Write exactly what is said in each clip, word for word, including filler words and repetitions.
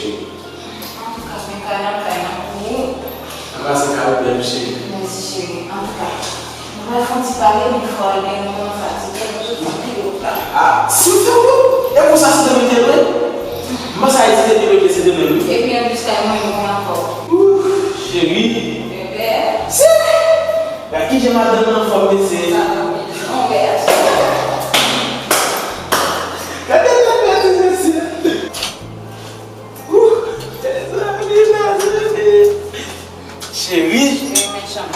Antouka, men kay la, kay la pou ou. Ann pase kay ou bèl cheri. Mèsi cheri. Antouka, nou pral fè yon ti pale, nou fò al benyen, nou fatige, nou tout anpil wot la. Ah, silvouplè! E konsa se demen te lwen? M panse Ayiti te pi lwen ke se demen wi. Epi anplis kay mwen, mwen ankò. Ouh, cheri. Bebe. Cheri! Gad kijan madanm nan anfòm mesye. Sa va byen. Gade bèl ti mesye. Ouh, mezanmi, mezanmi. Cheri. Cheri, mechan.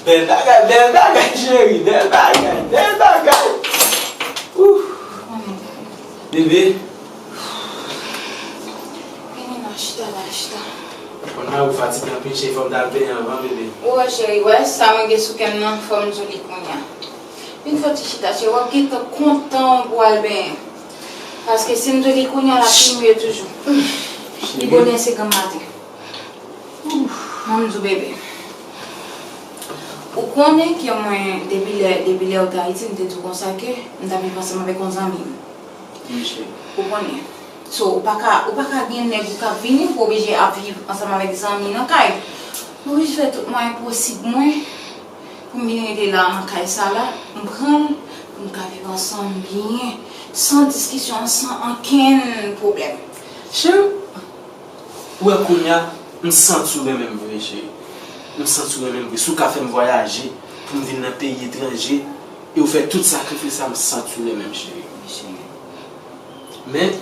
Bèl bagay, bèl bagay, cheri. Bèl bagay, bèl bagay. Ouh. Bebe. Vini la, chita la, chita. Konn mari w fatige anpil, cheri, fò m t al benyen anvan, bebe. Ou wè, cheri, wè sa mwen gen sou kè m nan, fò m di w li kounye a. Vin fè yon ti chita, cheri, w ap gentan kontan pou w al benyen. Paske si m di w li kounye a, l ap pi mye toujou. Li bonè se granm maten. Mwen m di w, bebe. Ou konnen ke mwen, depi lè, depi lè ou te Ayiti, m te di w konsa ke m t ap viv ansanm avèk yon zanmi m. Wi, cheri. Ou konnen. So, ou pa ka, ou pa ka gen nèg ou k ap vini, ou oblije ap viv ansanm avèk zanmi nan kay. Mwen oblije fè tout mwayen posib mwen pou m vin rete la nan kay sa la, m pran l, pou n ka viv ansanm byen, san diskisyon, san ankenn pwoblèm. Cheri, ou wè kounye a, m santi w renmen m vre, cheri. M santi w renmen m vre. Si w ka fè m vwayaje, pou m vin nan peyi etranje, e w fè tout sakrifis sa, m santi w renmen m, cheri. Wi, cheri. Men,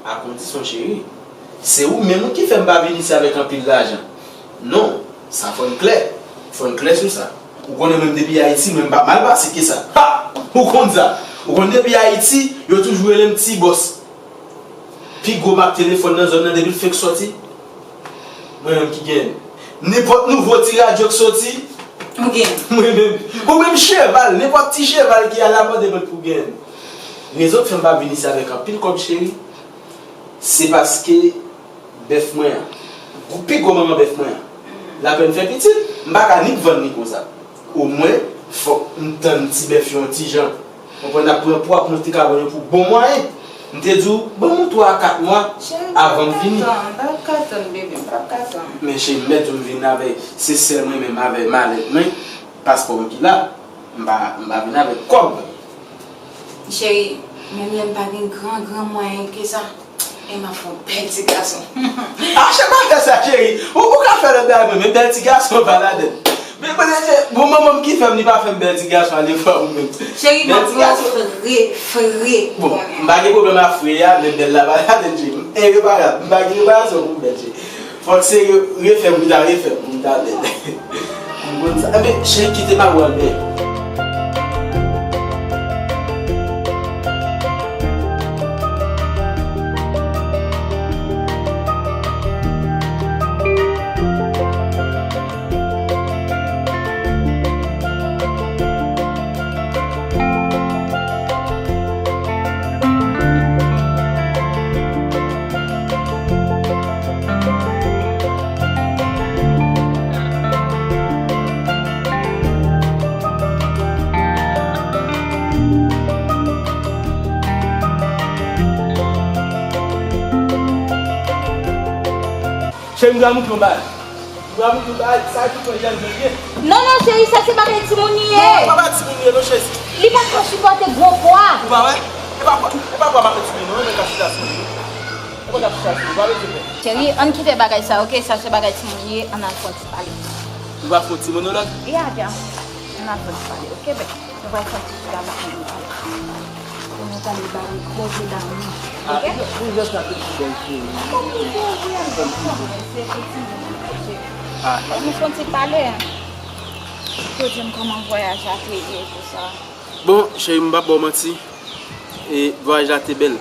a kondisyon, cheri, se ou menm ki fè m pa vin isi avèk anpil lajan. Non, sa fò n klè. Fò n klè sou sa. Ou konnen mwen depi Ayiti, mwen m pa mal pase ke sa. Ha! Ou konn sa. Ou konn depi Ayiti, yo toujou rele m ti bòs. Pi gwo mak telefòn nan zòn nan depi l fenk sòti. Mwen menm ki genyen. Nenpòt nouvo ti radyo k soti. Ou genyen. Mwen menm. Ou menm cheval, nenpòt ti cheval ki al apòte mwen pou genyen. Rezon k fè m pa vin isi avèk anpil kòb cheri, se paske bèf mwen an, gwo, pi gwo manman bèf mwen an, l apèn fè pitit, m pa ka ni k vann ni konsa. Omwen, fòk m tann ti bèf yo yon ti jan. Konprann, n ap pran pwa pou nou te ka vann yo pou bon mwayen. M te di w, ban m yon twa a kat mwa avan m vini. Cheri, m p ap ka tann, m p ap ka tann, bebe, m p ap ka tann. Men cheri, m mèt di w m vin avè, se sèl mwen menm avè malèt mwen, paspò mwen ki la. M pa, m pa vin avèk kòb. Cheri, menm lè m pa gen gran, gran mwayen ke sa, e m ap fè yon bèl ti gason. Ah, cheri, pa fè sa, cheri. Ou, ou ka fè lòt bagay, men bèl ti gason pa ladann. Men, men, men, bon, manman m ki fè m, li pa fè m bèl ti gason, ale fè ou menm. Cheri, m ap fre, fre. Bon, m pa gen pwoblèm ak fre a, men bèl la pa ladann, cheri. E reparasyon, m pa gen reparasyon pou bèl, cheri. Fòk se re-, refè m, wi, ta refè m, m ta bèl. M konn sa. Enben, cheri, kite m al wè Albè. Cheri, m pral montre yon bagay. M pral montre yon bagay. Sa ki fè jèn jèn ye? Non, non, cheri, sa se bagay timoun li ye. Non, pa bagay timoun li ye, non, cheri. Li pa ka sipòte gwo pwa. Ou pa wè? E pa pwa, e pa pwa m ap met sou li, non, men ka chita sou li. E pa ka chita sou li, pa bezwen pè. Cheri, ann kite bagay sa, oke? Sa se bagay timoun li ye, ann al fè yon ti pale. Nou va fè yon ti monolog? Ya, ya. Ann al fè yon ti pale, oke, bebe? Nou pral fè ti chita la pou nou pale. Pou nou pale ba nou koze damou. Ah, oke? Pou jès la te ti bèl cheri. Kòm li te vre, m konprann, men se efektivman, cheri. Ah. Fòk nou fè yon ti pale, hein. Pou di m kòman vwayaj la te ye, tou sa. Bon, cheri, m p ap ba w manti. E vwayaj la te bèl.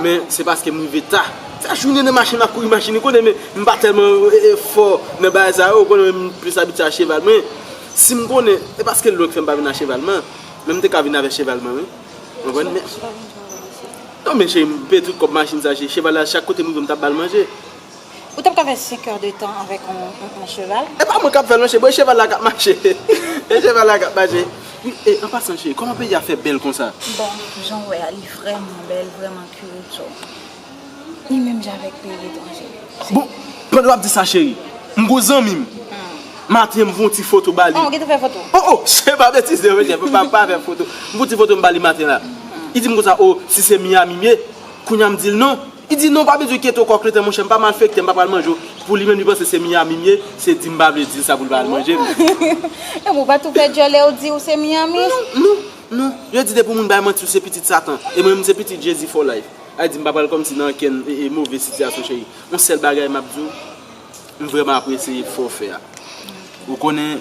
Men se paske m rive ta. Fè jounen nan machin, m ap kouri machin, ou konnen, men m pa tèlman, e, e, fò nan bagay sa yo, ou konnen, men m plis abitye a cheval. Men si m konnen, e paske l lwen k fè m pa vin a cheval, men, men m te ka vin avèk cheval mwen, wi. Ou konprann? Men, non, men cheri, m peye tout kòb machin sa, cheri. Cheval la, chak kote m rive, m t ap ba l manje. Ou t ap ka fè senk è de tan avèk yon, yon, yon cheval? E pa mwen k ap fè l, non, cheri. Bon, e cheval la k ap mache. E cheval la k ap mache. Wi, e, an pasan, cheri, kòman peyi a fè bèl konsa? Bon, jan w wè a, li vrèman bèl, vrèman cute, so. Li menm jan avèk peyi etranje. Bon, pandan w ap di sa, cheri, m gon zanmi m. Maten, m voye yon ti foto ba li. Oh, ou gentan fè foto? Oh, oh, se pa betize, mesye, pa, pa fè foto. M voye yon ti foto m ba li maten la. Li di m konsa, oh, si se Miami m ye, kounye a m di l non. Li di non, pa bezwen enkyete w, kòk letan, monchè, m pa malfektè, m pa pral manje w. Pou li menm, li panse se Miami m ye, se di m pa vle di l sa pou l pa al manje m. E ou pa tou fè djòlè ou di ou se Miami? Non, non, non. Yo di depi yon moun bay manti, ou se pitit Satan. E mwen menm, se pitit Jezi for life. A di m pa pral kòmsi nan okenn, e, e, move sitiyasyon, cheri. Yon sèl bagay m ap di w, m vrèman apresye efò w fè a. Ou konnen,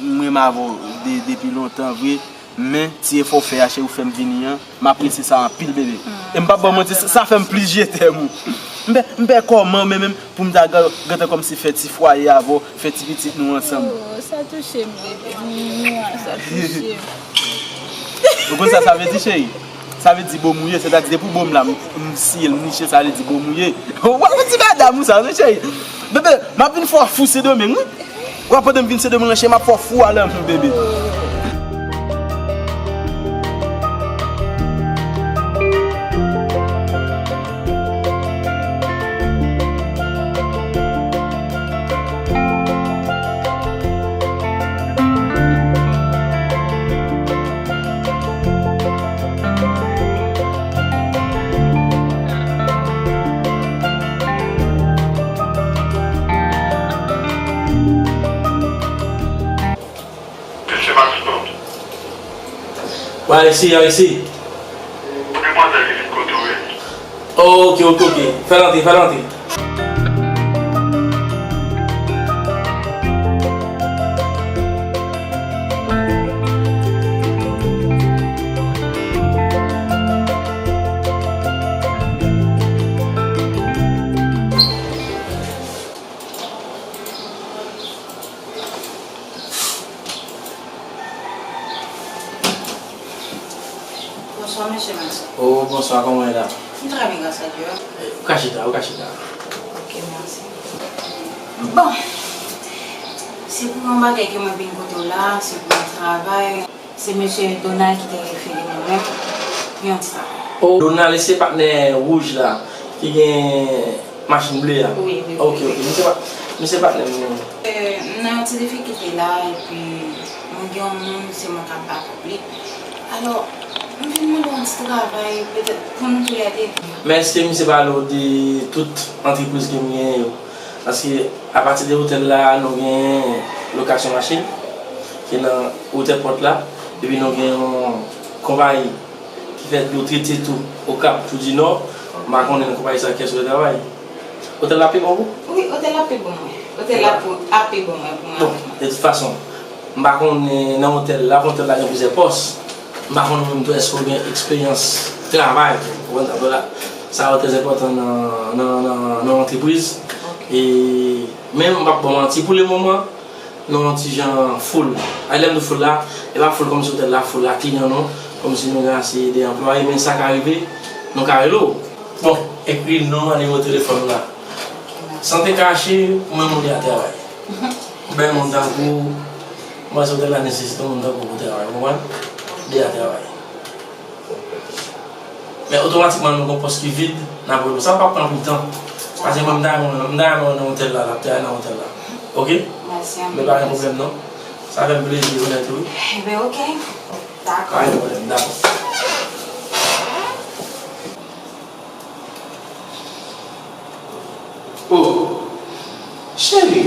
m renmen avè w de, depi lontan vre, men ti efò w fè a, cheri, ou fè m vini an, m apresye sa anpil, bebe. E m p ap ba w manti, sa, sa fè m plis je t'aime ou. M pè, m pè kòman, men menm, pou m ta gen, gentan kòmsi fè ti fwaye avè w, fè ti pitit nou ansanm. Oh, sa touche m, bebe. Mwa, sa touche m. Ou konn sa sa vle di, cheri? Sa vle di bon mouye, sètadi depi bon m la, m, m siye l, m niche, sa vle di bon mouye. W ap di madam ou sa, wi, cheri. Bebe, m ap vin fè w fou Sendomeng, wi. W ap pandan m vin Sendomeng lan, cheri, m ap fè w fou a lanmou, bebe. Mesye Maxton. Wi, Alexis, Alexis. Demwazèl li vin kote w ye. Oh, ok, ok, ok. Fè l antre, fè l antre. Bonsoir, monsieur Maxon. Oh, bonsoir, comment est là? Très bien, grâce à Dieu. Eh, ou ka chita, ou ka chita. Ok, merci. Bon, se pou yon bagay ke mwen vin kote w la, se pou yon travay. Se mesye Donald ki te refere mwen pou yon ti travay. Oh, Donald, se patnè wouj la, ki gen machin ble a? Wi, wi, wi. Ok, ok. Misye pa, misye patnè m, wi. Euh, m nan yon ti difikilte la, epi mwen gen yon moun, se mwen k ap batay pou li. Alò, m vin mande yon ti travay, petèt pou nou toulède. Men èske misye pale w de tout antrepriz ke m genyen yo? Paske apati de otèl la, nou gen lokasyon machin, ki nan otèl pòt la, epi nou gen yon konpayi ki fè dlo trete tou Okap, Trou di Nò. M pa konnen nan konpayi sa kiyès ou te travay. Otèl la pi bon pou? Wi, otèl la pi bon mwen. Otèl la pou, ap pi bon mwen pou mwen. Bon, de tout fason, m pa konnen nan otèl la, otèl la gen plizyè pòs. M pa konnen menm tou èske w gen eksperyans travay tou. Ou konprann? Donk la, sa yo trè enpòtan nan, nan, nan, nan yon antrepriz. E, men m p ap ba w manti, pou le moman, nou yon ti jan full. A, lè m di full la, e pa full kòmsi otèl la full ak kliyan non, kòmsi nou gen ase de anplwaye, men sa ka rive, nou ka rele w. Bon, ekri non ak nimewo telefòn ou la. San te kache, pou mwen moun li a travay. Bèl moun tankou w, mwen panse otèl la nesesite moun tankou w pou travay, ou konprann? Li a travay. Men otomatikman nou gon pòs ki vid, n ap rele w. Sa p ap pran anpil tan. Paske mwen m ta renmen, m ta renmen nan otèl la, l ap travay nan otèl la. Oke? Mèsi anpil. Men pa gen pwoblèm non. Sa fè m plezi konèt ou wi. Ebyen oke. Dakò. Pa gen pwoblèm, dakò. Oh, cheri,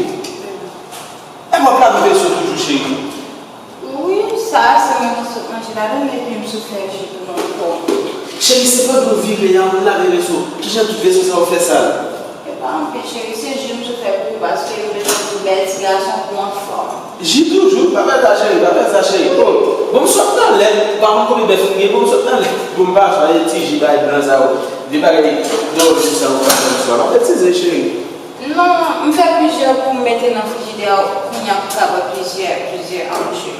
e w ap lave veso toujou, cheri? Wi, sa a se mwen ki sot manje ladan l epi m sot fè ji pou nou ankò. Cheri, se pandan w vire a ou lave veso. Kijan tout veso sa yo fè sal? E pa anpil, cheri, se ji m sot fè pou ou paske m bezwen pou bèl ti gason pou anfòm. Ji toujou, pa fè sa cheri, pa fè sa cheri. Oh, bon m sot nan lèt, ou pa konn konbyen bèf m gen, bon m sot nan lèt. Bon m pa fè ti ji bay blan sa yo. De bagay dòmi sa yo pa fè m swa. Pa betize cheri. Non, m fè plizyè pou m mete nan frijidè a kounye a pou ka bwè plizyè, plizyè an ji.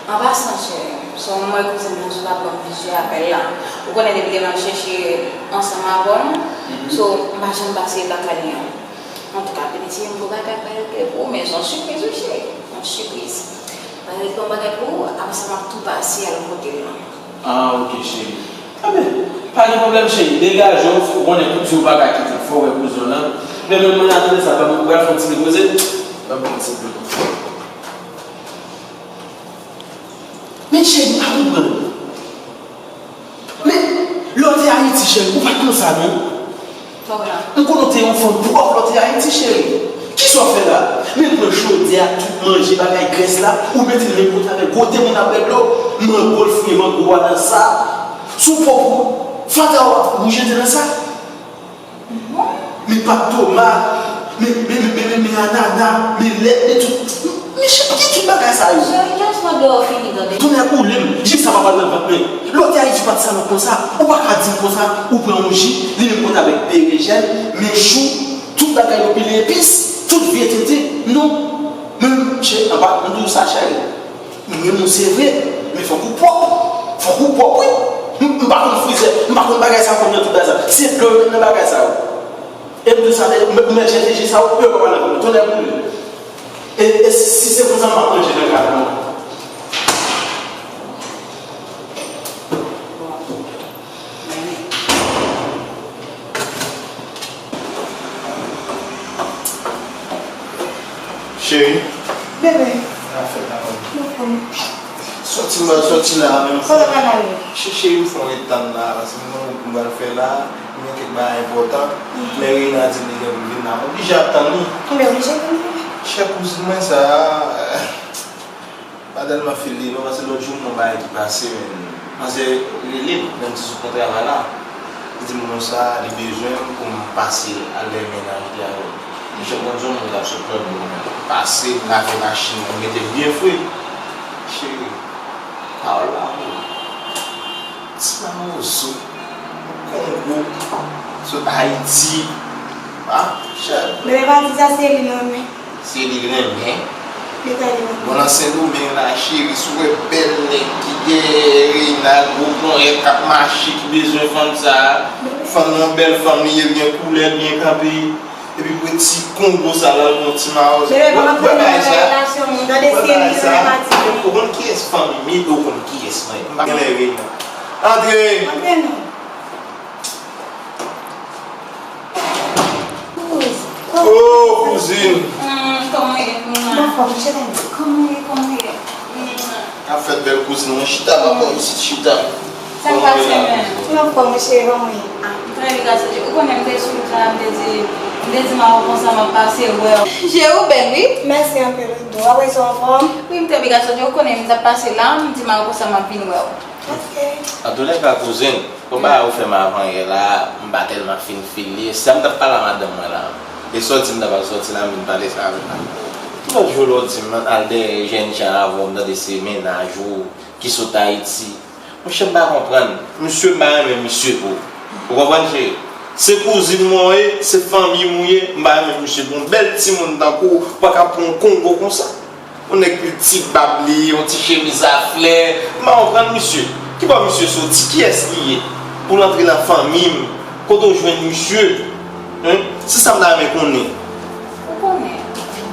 An pasan cheri, se yon mwen kouzin mwen sou la ban m plizyè apèl la. Ou konnen depi demen m chèche ansanm avè w, so m pa janm pase lakay li an. Antouka, piti m gon bagay pa yo ke pou ou, men se yon sipriz wi cheri, yon sipriz. Mwen ret gon bagay pou ou, apre sa m ap tou pase al kote l lan. Ah, ok, cheri. Enben, pa gen pwoblèm, cheri. Degaje w, ou konnen pou di w pa ka kite. Fò wè kouzin w lan. Men, men, mwen, atande sa, ban m, mwen fè yon ti depoze. Ban m pran ti pli. Men cheri, m pa konprann. Men, lè w te Ayiti, cheri, ou pa t konsa, non. M konnen w te yon fanm pwòp lè w te Ayiti, cheri. Kisa w fè la? Men pran chodyè a, tout manje, bagay grès la, ou mete l menm kote avèk gwo demoun ap bwè dlo. Mango l fouye mango a nan sa. Sou pwòp ou, fatra w ap ou jete nan sa. Men pa tomat, men, men, men, men, men anana, men lèt, men tout. Men cheri, ki tout bagay sa yo? Cheri, just mande w fini, tande. Tonnè boule m, jis sa pa pral nan vant mwen. Lè w te Ayiti, ou pa t salòp konsa. Ou pa ka di m konsa, ou pran yon ji, li menm konn avèk berejèn, men chou, tout bagay yo pile epis, tout vye tenten. Non. Men, cheri, anba, m di w sa, cheri. M renmen w se vre, men fòk ou pwòp. Fòk ou pwòp, wi. M, m pa konn frizè, m pa konn bagay sa, m konn nan tout bagay sa. Se dlo yo met nan bagay sa yo. E m di w sa, m, m mèt jete ji sa, ou pè pa pale avè m. Tonnè boule. E, e si se konsa, m pa manje nan kay la, non. Cheri. Bebe. Sa fè la, mwen. Mwen konn. Sòti la, sòti la, menm. Kote w pral ale? Che-, cheri, m fè yon ret tann la, paske m gon wout m pral fè la, m gen kèk bagay enpòtan. Men Reina di m li gen pou l vin la, m oblije ap tann li. Ou oblije tann li? Chè kouzin mwen sa a. Pa tèlman fil li non, paske lòt jou m wè yon bagay ki pase, men manzè rele m, lè m te sot nan travay la. Li di m konsa, li bezwen m pou m pase al dèyè mennaj li avè l. Li jwenn konn se yon moun k ap sot lòt bò, men pase, m lave machin nan, m mete l byen fre. Cheri, pawòl pa anyen. Ti mawozo, Kongo, sot Ayiti. Ah, chè. Bebe pa di sa, se li l renmen. Se li l renmen. Li ka di mwen. Bon, nan Sendomeng la, cheri, si w wè bèl nèg ki dèyè Reina, gwo ponyèt k ap mache, ki bezwen fanm sa a. Fanm nan bèl fanm li ye, l gen koulè, l byen kanpe. Epi pou ti Kongo sa la, l gon ti mawozo. Bebe, pa antre nan relasyon moun, tande, se li l renmen pa di mwen. Ou konn kiyès fanmi m ye, ou konn kiyès mwen ye. M pa renmen Reina. Antre! Antre non. Kouz, kòman Oh, kouzin. Hmm, kòman w ye? Hmm. Anfòm, cheri. Kòman w ye? Kòman w ye? Hmm. Ka fèt bèl kouzin mwen. Chita, papa, isit, chita. Sa k pase menm? Mwen anfòm, cheri, kòman w ye? Ah, m trè byen, gras a Dye. Ou konnen m te sou wout la, m te di, m te di Maro konsa m ap pase wè w. Je ou bèl, wi. Mèsi anpil, wi, tou. Apre sa, w anfòm? Wi, m trè byen, gras a Dye. Ou konnen m t ap pase la, m di Maro konsa m ap vin wè w. Ok. Antoulèka, kouzin, pou bagay ou fè m avanyè la, m pa tèlman fin fil li. Sa m t ap pale a madanm mwen la. E sòti m ta pral sòti la, m vin pale sa avè l la. Tout lòt jou lè w di m al dèyè jènjan avè w, m tande se mennaj ou ki sot Ayiti. Monchè, m pa konprann. Misye, m pa renmen misye pou ou. Ou konprann, cheri? Se kouzin mwen w ye, se fanmi m ou ye, m pa renmen misye pou yon bèl timoun tankou w, ou pa ka pran yon Kongo konsa. Yon nèg piti bab li, yon ti chemiz a flè. M pa konprann misye. Ki bò misye soti? Kiyès li ye? Pou l antre nan fanmi m. Kote w jwenn misye? Hen? Se sa m ta renmen konnen. Ou konnen,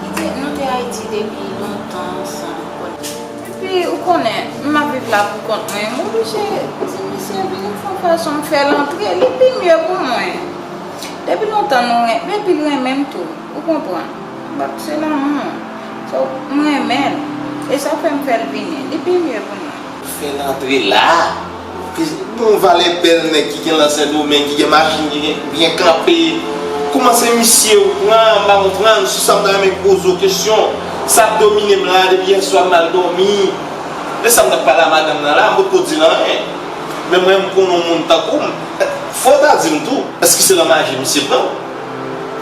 li te, nou te Ayiti depi lontan ansanm, ou konnen. Epi, ou konnen, m ap viv la pou kont mwen. M oblije di misye vini fè yon fason m fè l antre. Li pi mye pou mwen. Depi lontan nou ren-, epi l renmen m tou. Ou konprann? M ap se lanmou. So, m renmen l. E sa fè m fè l vini. Li pi mye pou mwen. Fè l antre la. Bon valè bèl nèg ki gen lan Sendomeng, ki gen machin, ki gen byen kanpe. Kòman se misye ou pran? M pa konprann. Sou sa m ta renmen poze w kesyon. Sa ap domine m la depi yèswa m mal dòmi. E sa m t ap pale a madanm nan la, m potko di l anyen. Men mwen, m konnen yon moun tankou m. Fò w ta di m tou, èske se lan maji misye pran w?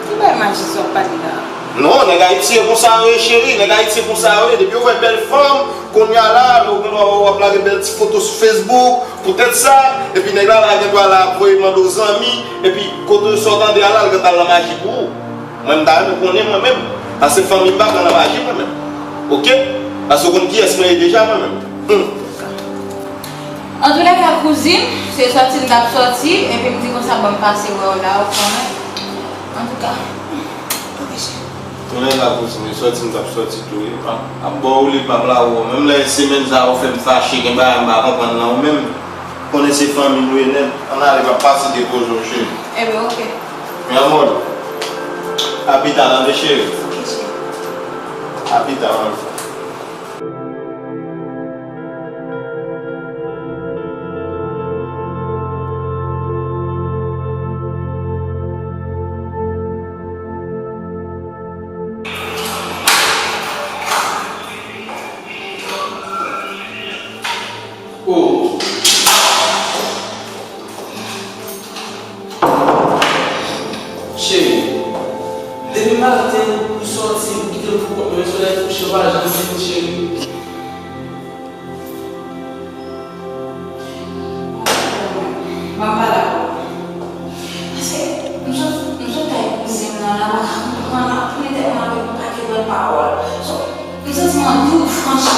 Ki bay maji sa w ap pale la? Non, nèg Ayiti e konsa yo ye, cheri. Nèg Ayiti e konsa yo ye. Depi yo wè bèl fanm, kounye a la, yo gen dwa wè w ap lage bèl ti foto sou Facebook, poutèt sa, epi nèg la la gen dwa la ap voye mande w zanmi, epi kote sa w tande a la, l gentan al lan maji pou ou. Mwen, m ta renmen konnen mwen menm, paske fanmi m pa pran nan maji mwen menm. Oke? Paske w konn kiyès mwen ye deja mwen menm. Hmm. Antoulèka, kouzin, se sòti m t ap sòti, epi m di konsa, ban m pase wè w la, ou konnen. Antouka. Antoulèka, kouzin, se sòti m t ap sòti tou, wi. M ap, ap ba w li, m ap lave w. Menm lè semèn sa a ou fè m fache, gen bagay m pa konprann nan ou menm. Konnen se fanmi nou ye nèt. Ann ale, m ap pase depoze w, cheri. Ebyen, oke. Granmoun, a pita tande cheri. A pita, man. Oh. Cheri, depi maten ou sòti, ou kite m pou kont mwen, solèy kouche, ou pa janm vini, cheri. M ap pale avè w. Paske m sot, m sot kay kouzen m nan la, m pa ka konprann, l ap plen tèt mwen avèk yon pakèt lòt pawòl. So, m santi m an doub, franchman.